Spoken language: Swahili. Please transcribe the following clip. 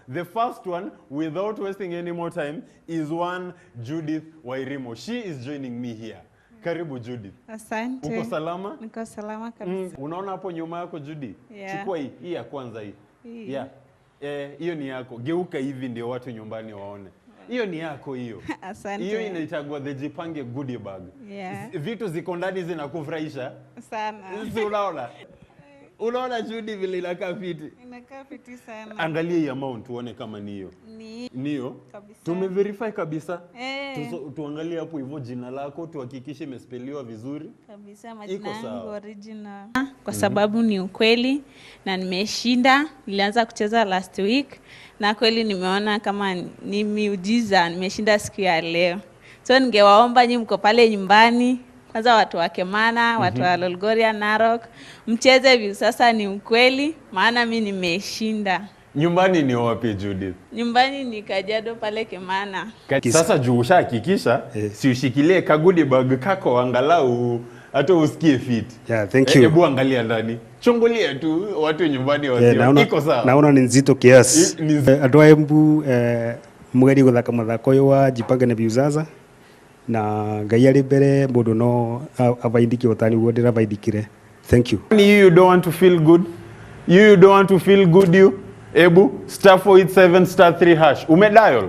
The first one, without wasting any more time, is one Judith Wairimo. She is joining me here. Karibu, Judith. Asante. Uko salama? Niko salama kabisa. Unaona hapo nyuma yako, Judy? Yeah. Chukua hii, hii ya kwanza hii. Hii. Yeah. Eh, hiyo ni yako. Geuka hivi ndio watu nyumbani waone. Hiyo ni yako hiyo. Asante. Hiyo inaitagwa the Jipange goodie bag. Vitu ziko ndani zinakufurahisha. Sana. Si unaona? Unaona, Judy, vile inakaa fiti? Inakaa fiti sana. Angalia hii amount uone kama ni hiyo. Ni Niyo. kabisa. Tumeverify kabisa. Eh. Tuangalie hapo hivyo jina lako, tuhakikishe imespeliwa vizuri. Kabisa, Iko majina yangu sawa. Original. Kwa sababu ni ukweli na nimeshinda. Nilianza kucheza last week na kweli nimeona kama ni miujiza, nimeshinda siku ya leo. So ningewaomba nyinyi mko pale nyumbani, kwanza watu wa Kemana, watu wa Lolgoria, Narok, mcheze Viusasa ni ukweli, maana mi nimeshinda. Nyumbani ni wapi, Judith? Nyumbani ni Kajiado pale Kemana. Sasa juu ushahakikisha, si ushikilie kagoodie bag kako angalau hata usikie fit. Yeah, thank Eh, you. hebu angalia ndani. Chungulia tu watu nyumbani wasio. Naona, Iko sawa. Naona ni nzito kiasi. Andũ a Embu, mũgerie gũthaka mũthako ũyũ wa Jipange na Viusasa na Ngai arĩ mbere mũndũ no abaindike o ta nĩguo ndĩrabaindikire. Thank you. You don't want to feel good. You don't want to feel good, you. Ebu *487*3#. Umedial.